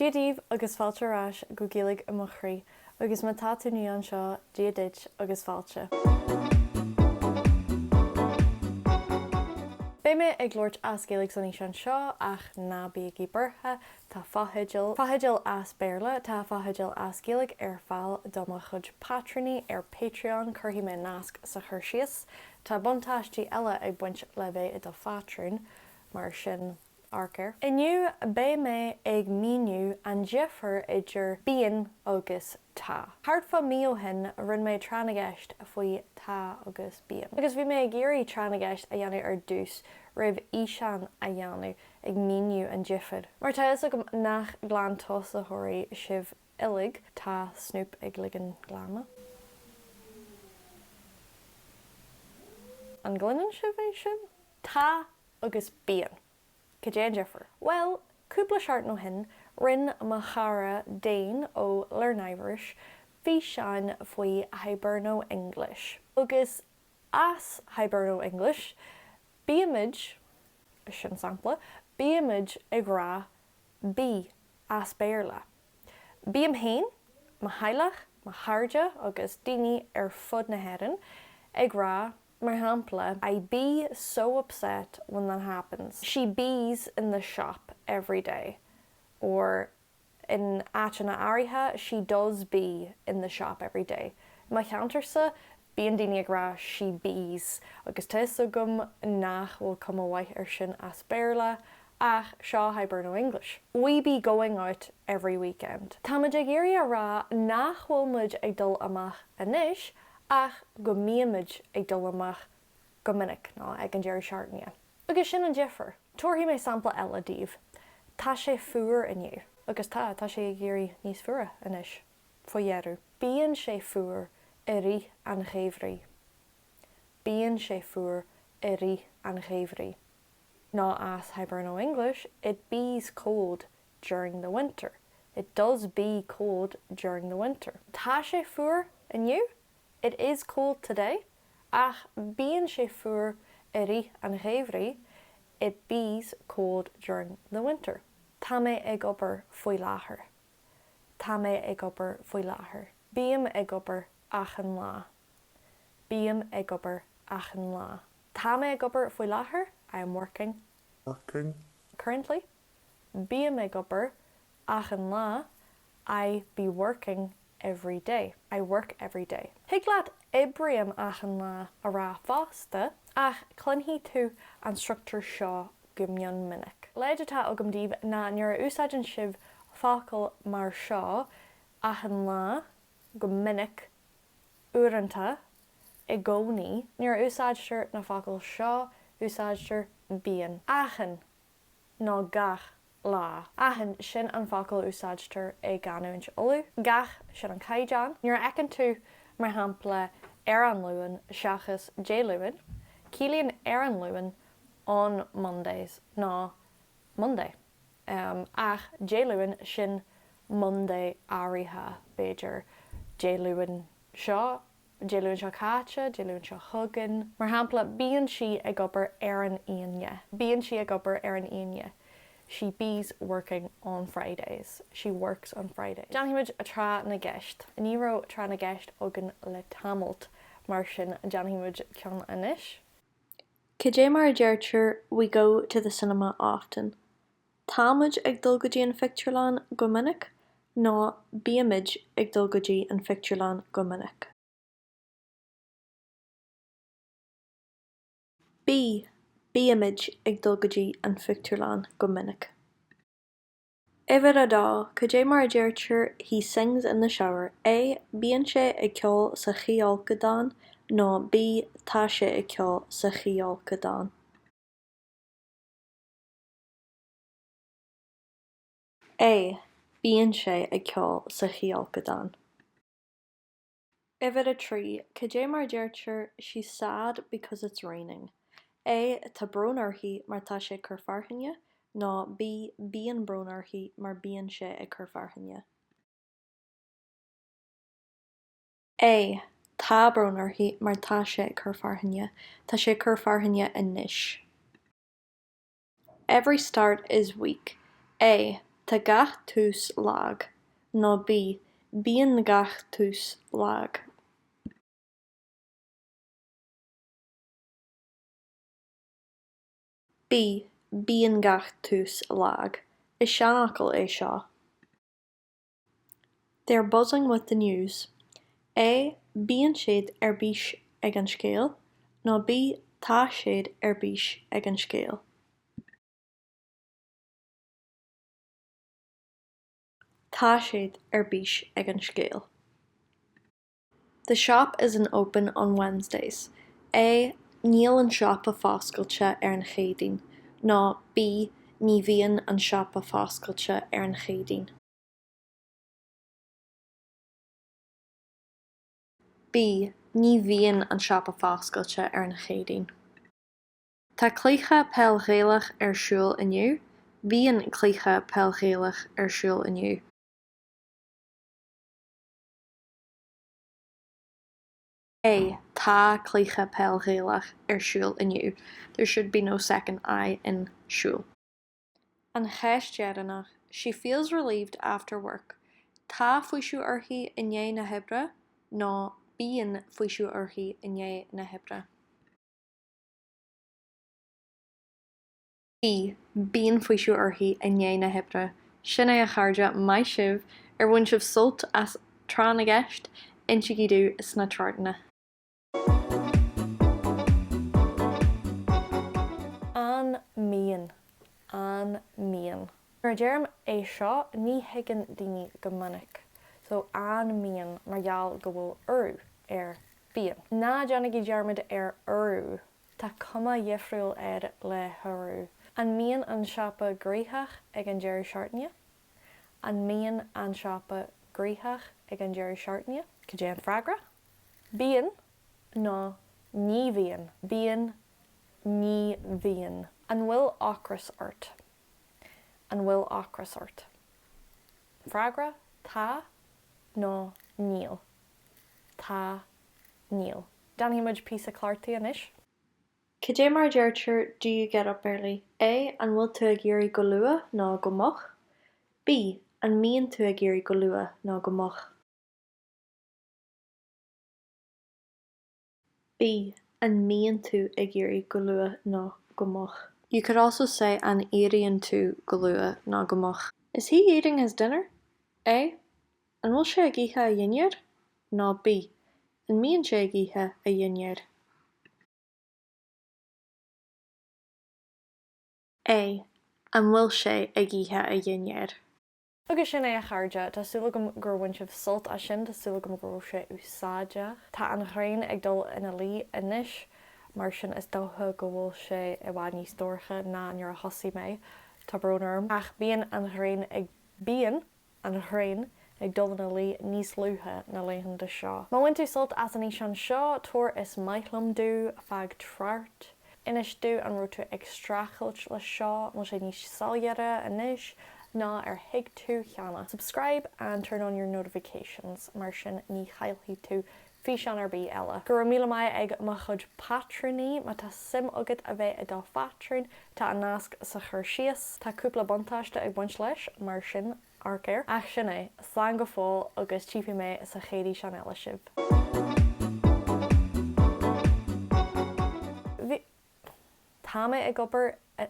Dia daoibh agus fáilte ar ais go Gaeilge i mo chroí agus má tá tú nua anseo, Dia duit agus fáilte. Beidh mé ag labhairt as Gaeilge san fhíseán seo ach ná bígí buartha, tá fotheidil, fotheidil as Béarla, tá fotheidil as Gaeilge ar fáil do mo chuid pátrúnaí ar Patreon, cuirfidh mé nasc sa chur síos. Tá buntáistí eile ag baint le bheith i do phátrún, mar sin amharc air. Inniu beidh mé ag míniú an difear idir bíonn agus tá. Thart fá mí ó shin rinne mé tráth na gceist faoi tá agus bíonn. Agus bhí mé ag iarraidh tráth na gceist a dhéanamh ar dtús roimh fhíseán a dhéanamh ag míniú an difear. Mar tá fhios agam nach glan-tosaitheoirí sibh uilig, tá Snoop ag ligean glaonna. An gcluineann sibh é sin? Tá agus bíonn. Cad é an difear? Bhuel, cúpla seachtain ó shin, rinne mo chara Dane ó Learn Irish físeán faoi Hiberno English. Agus as Hiberno English, bímid, sin sampla, bímid ag rá be as Béarla. Bím féin, mo theaghlach, mo chairde agus daoine ar fud na hÉireann ag rá Mar shampla, I be so upset when that happens. She be's in the shop every day or in áiteanna áirithe, she does be in the shop every day. I mo cheantarsa, bíonn daoine ag rá she be's agus tá fhios agam nach bhfuil cuma mhaith ar sin as Béarla ach seo Hiberno English. We be going out every weekend. Táimid ag iarraidh a rá nach bhfuil muid ag dul amach anois ach go mbímid ag dul amach go minic, nó ag an deireadh seachtaine. Agus sin an difear. Tabharfaidh mé sampla eile daoibh. Tá sé fuar inniu. Agus tá, tá sé ag éirí níos fuaire anois, faoi dheireadh. Bíonn sé fuar i rith an gheimhridh. Bíonn sé fuar i rith an gheimhridh. Nó as Hiberno English, it be's cold during the winter. It does be cold during the winter. Tá sé fuar inniu, It is cold today, ach bíonn sé fuar i rith an gheimhridh, It be's cold during the winter. Tá mé ag obair faoi láthair. Tá mé ag obair faoi láthair. Bím ag obair achan lá. Bím ag obair achan lá. Tá mé ag obair faoi láthair, I am working. Working. Currently. Bím ag obair achan lá, I be working every day, I work every day. Thig leat oibrím achan lá a rá fosta, ach cluinfidh tú an struchtúr seo go mion minic. Leid atá agam daoibh ná nuair a úsáideann sibh focail mar seo, achan lá, go minic, uaireanta, i gcónaí, nuair a úsáidtear na focail seo, úsáidtear bíonn. Achan. nó gach lá. Achan, sin an focal a úsáidtear i gcanúint Uladh. Gach, sin an caighdeán. Nuair a fheiceann tú, mar shampla, ar an Luan seachas Dé Luain, ciallaíonn ar an Luan on Mondays nó Monday. Ach Dé Luain, sin Monday áirithe, b'fhéidir Dé Luain seo Dé Luain seo caite, Dé Luain seo chugainn. Mar shampla, bíonn sí ag obair ar an Aoine. Bíonn sí ag obair ar an Aoine. She be's working on Fridays. She works on Fridays. Déanfaidh muid tráth na gceist. Ní raibh tráth na gceist againn le tamalt, mar sin déanfaidh muid ceann anois. Cad é mar a deirtear We go to the cinema often? Táimid ag dul go dtí an phictiúrlann go minic nó bímid ag dul go dtí an phictiúrlann go minic? B, Bímid ag dul go dtí an phictiúrlann go minic. Uimhir a dó, Cad é mar a deirtear He sings in the shower? A, Bíonn sé ag ceol sa chífholcadán nó B, Tá sé ag ceol sa chífholcadán. A, Bíonn sé ag ceol sa chífholcadán. Uimhir a 3, Cad é mar a deirtear She's sad because it's raining? A, Tá brón uirthi mar tá sé ag cur fearthainne nó B, Bíonn brón uirthi mar bíonn sé ag cur fearthainne. A, Tá brón uirthi mar tá sé ag cur fearthainne. Tá sé ag cur fearthainne anois. Every start is weak. A. Tá gach tús lag. Nó B. Bíonn gach tús lag. B. Bíonn gach tús lag. Is seanfhocal é seo. They're buzzing with the news. A. Bíonn siad ar bís ag an scéal. Nó B. Tá siad ar bís ag an scéal. Tá siad ar bís ag an scéal. The shop isn't open on Wednesdays. A. Níl an siopa foscailte ar an Chéadaoin. Nó B. Ní bhíonn an siopa foscailte ar an Chéadaoin. B. Ní bhíonn an siopa foscailte ar an Chéadaoin. Tá cluiche peil Ghaelach ar siúl inniu. Bíonn cluiche peil Ghaelach ar siúl inniu. A. Tá cluiche peil Ghaelach ar siúl inniu. There should be no second I in siúl. An cheist dheireanach, She feels relieved after work. Tá faoiseamh uirthi i ndiaidh na hoibre nó bíonn faoiseamh uirthi i ndiaidh na hoibre. B. Bíonn faoiseamh uirthi i ndiaidh na hoibre. Sin é a chairde, maith sibh! Ar bhain sibh sult as Tráth na gCeist? Insígí domh sna tráchtanna. An mbíonn? An mbíonn? Nuair a deirim é seo ní thuigeann daoine go minic. So an mbíonn mar gheall go bhfuil urú ar bíonn. Ná déanaigí dearmad ar urú. Tá cuma dhifriúil air le hurú. An mbíonn an siopa gnoitheach ag an deireadh seachtaine? An mbíonn an siopa gnoitheach ag an deireadh seachtaine? Cad é an freagra? Bíonn nó ní bhíonn. Bíonn Ní bhíonn. An bhfuil ocras ort? An bhfuil ocras ort? Freagra, Tá nó Níl. Tá Níl. Déanfaidh muid píosa cleachtaidh anois. Cad é mar a deirtear Do you get up early? A. An bhfuil tú ag éirí go luath nó go moch? B. An mbíonn tú ag éirí go luath nó go moch? B. An mbíonn tú ag éirí go luath nó go moch? You could also say An éiríonn tú go luath nó go moch? Is he eating his dinner? A. An bhfuil sé ag ithe a dhinnéir? Nó B. An mbíonn sé ag ithe a dhinnéir? A. An bhfuil sé ag ithe a dhinnéir? Agus sin é a chairde, tá súil agam gur bhain sibh sult as sin, tá súil agam go raibh sé úsáideach. Tá an ghrian ag dul ina luí anois, mar sin is dócha go bhfuil sé i bhfad níos dorcha ná nuair a thosaigh mé, tá brón orm. Ach bíonn an ghrian ag, bíonn! an ghrian ag dul ina luí níos luaithe na laethanta seo. Má bhain tú sult as an fhíseán seo, tabhair is maith liom domh, fág trácht. Inis domh an raibh tú ag streachailt leis seo, an bhfuil sé níos soiléire anois ná ar thuig tú cheana. Subscribe and turn on your notifications, mar sin ní chaillfidh tú físeán ar bith eile. Go raibh míle maith ag mo chuid pátrúnaí, má tá suim agat a bheith i do phátrún, tá an nasc sa chur síos. Tá cúpla buntáiste ag baint leis, mar sin amharc air. Ach sin é, slán go fóill agus tchífidh mé sa chéad fhíseán eile sibh. Bhí. Tá mé ag obair i.